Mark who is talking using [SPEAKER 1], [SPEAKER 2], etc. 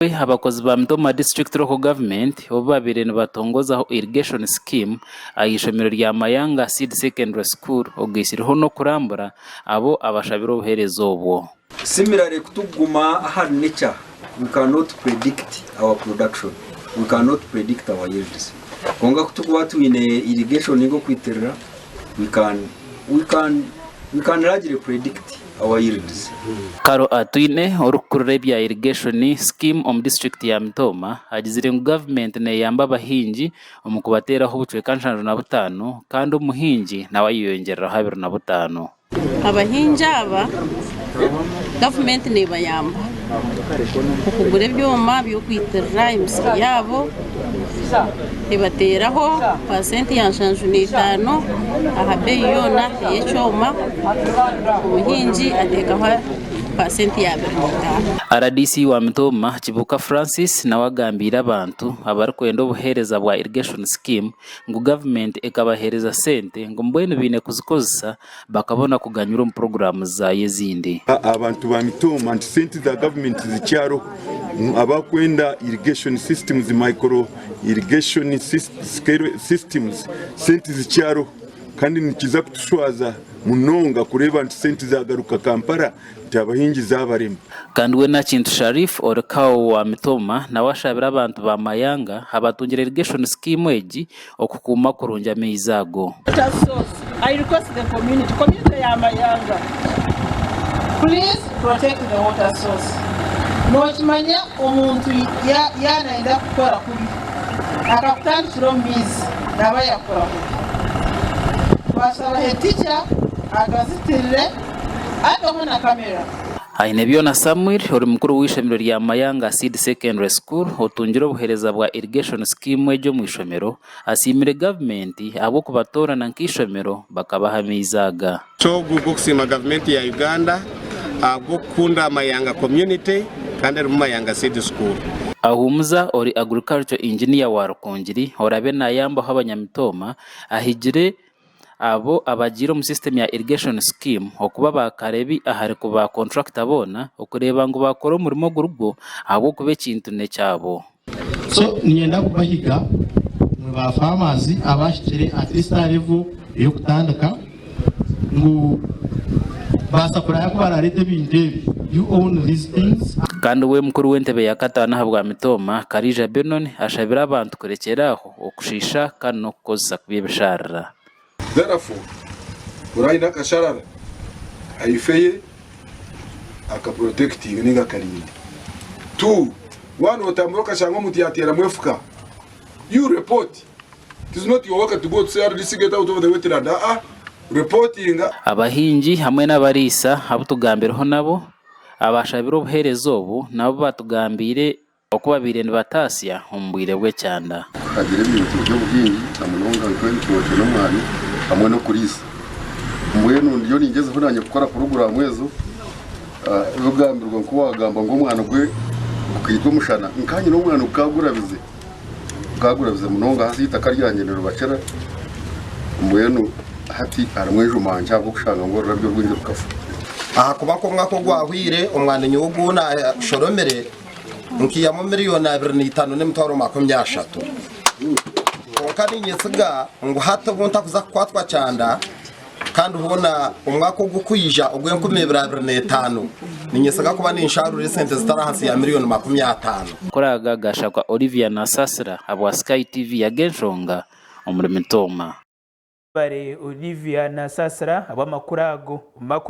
[SPEAKER 1] Abakozi ba Mitooma District Local Government obu babaire nibatongozaho Irrigation Scheme ah'eishomero rya Mayanga Seed Secondary School ogaitsireho n'okurambura abo abashabire obuheereza obwo.
[SPEAKER 2] Similarly ku tukuguma ahari nature we cannot predict our production, we cannot predict our yields. Kwonka ku tukuba twine irrigation ninga okwitirira we can, we can, we can largely predict our yields.
[SPEAKER 1] Carol Atwine, orikukurira ebya Irrigation Scheme omu disiturikiti ya Mitooma agizire ngu gavumenti neyamba abahingi omu kubateeraho obucweka 75 kandi omuhingi nawe ayeyongyereraho 25.
[SPEAKER 3] Abahingi aba gavumenti nebayamba okugura ebyoma by'okwitirira emisiri yaabo, ebateeraho pasenti ya 75 aha beeyi yoona ey'ekyoma, omuhingi ateekaho pasenti ya 25.
[SPEAKER 1] Rdc wa Mitooma, Kibuuka Francis nawe agambiire abantu abarikwenda obuheereza bwa Irrigation Scheme ngu gavumenti ekabaheereza sente ngu mbwenu baine kuzikozesa bakabona kuganyura omu puroguraamu zaayo ezindi.
[SPEAKER 4] Abantu ba Mitooma nti sente za gavumenti zikyaroho abakwenda irrigation systems, micro irrigation systems sente zikyaroho kandi nikiza kutushwaza munonga kureeba nti sente zagaruka Kampala nti abahingi zabarema.
[SPEAKER 1] Kandi we Nakintu Sharif ori CAO wa Mitooma nawe ashabire abantu ba Mayanga abatungire irrigation scheme egi okukuuma kurungi amaizi ago.
[SPEAKER 5] Water source, I request the community, community ya Mayanga please protect the water source. Nokimanya omuntu ya nayenda kukukora kubi akakutandikira omu maizi naba yakukora kubi. Twashaba head teacher agazitirire. Ateho na kamera.
[SPEAKER 1] Ainebyona Samuel ori mukuru w'eishomero rya Mayanga Seed Secondary School otungire obuheereza bwa Irrigation Scheme egi omu ishomero asiimire gavumenti ahabw'okubatoorana nk'eishomero bakabaha amaizi aga.
[SPEAKER 6] Ogu gw'okusiima gavumenti ya Uganda ahabw'okukunda Mayanga community kandi erimu Mayanga Seed School.
[SPEAKER 1] Ahumuza ori Agriculture Engineer wa Rukungiri orabe nayambaho abanyamitooma ahigire Abo abagiire omu system ya irrigation scheme okuba ba kareebi ahari ku ba contractor boona okureeba ngu baakora omurimo ogurigwo ahabw'okuba ekintu n'ekyabo.
[SPEAKER 7] So niinyenda kubahiga imwe ba farmers abahikire at least aha level ey'okutandika ngu ba supplier ku barareeta ebintu ebi, you own these things.
[SPEAKER 1] Kandi we mukuru w'entebe ya kataano ahabwa Mitooma, Kariija Benon ashabire abantu kurekyera aho okushiisha kandi n'okukozesa kubi ebisharira.
[SPEAKER 8] Therefore, buri aine akasharara ahife ye aka protectinge ninga akarinde. Tuu, waaba notambura okashanga omuntu yateeramu efuka, you report. It is not your work to go to say RDC get out of the wetland, aa, reportinga.
[SPEAKER 1] Abahingi hamwe n'abariisa abu tugambireho nabo abashabire obuheereza obu nabo batugambiire Oku babaire nibataasya omu bwire bw'ekyanda.
[SPEAKER 9] Kuhagira ebintu by'obuhingi na munonga nk'ebitookye n'omwani hamwe n'okuriisa. Mbwenu ndiyo ningyezaho naanye kukora puroguraamu ezo, ebigambirwe nk'owaagamba ngu omwana gwe gukaitwa omushana, nkaanye n'omwana gukagurabize, gukagurabize munonga haza eitaka ryangye niribakira, mbwenu hati harimu enjuma nkye ahabw'okushanga ngu orurabyo orwingi rukafa.
[SPEAKER 10] Ahakuba nk'omwaka ogwahweire omwani nyowe ogu naashoromire Nkiihamu miriyoni 25 n'emitwaro 30. Kwonka niinyesiga ngu hati obu ntakuza kukwatwa kyanda kandi hoona omwaka ogurikwija ogw'enkumi ibiri abiri n'etaano niinyesiga kuba ninshaarura esente zitari ahansi ya miriyoni 50.
[SPEAKER 1] Kuraaga Gashakwa Olivia Nasasira ahabwa Sky TV ag'enshonga omuri Mitooma.
[SPEAKER 11] Webare Olivia Nasasira ahabw'amakuru ago.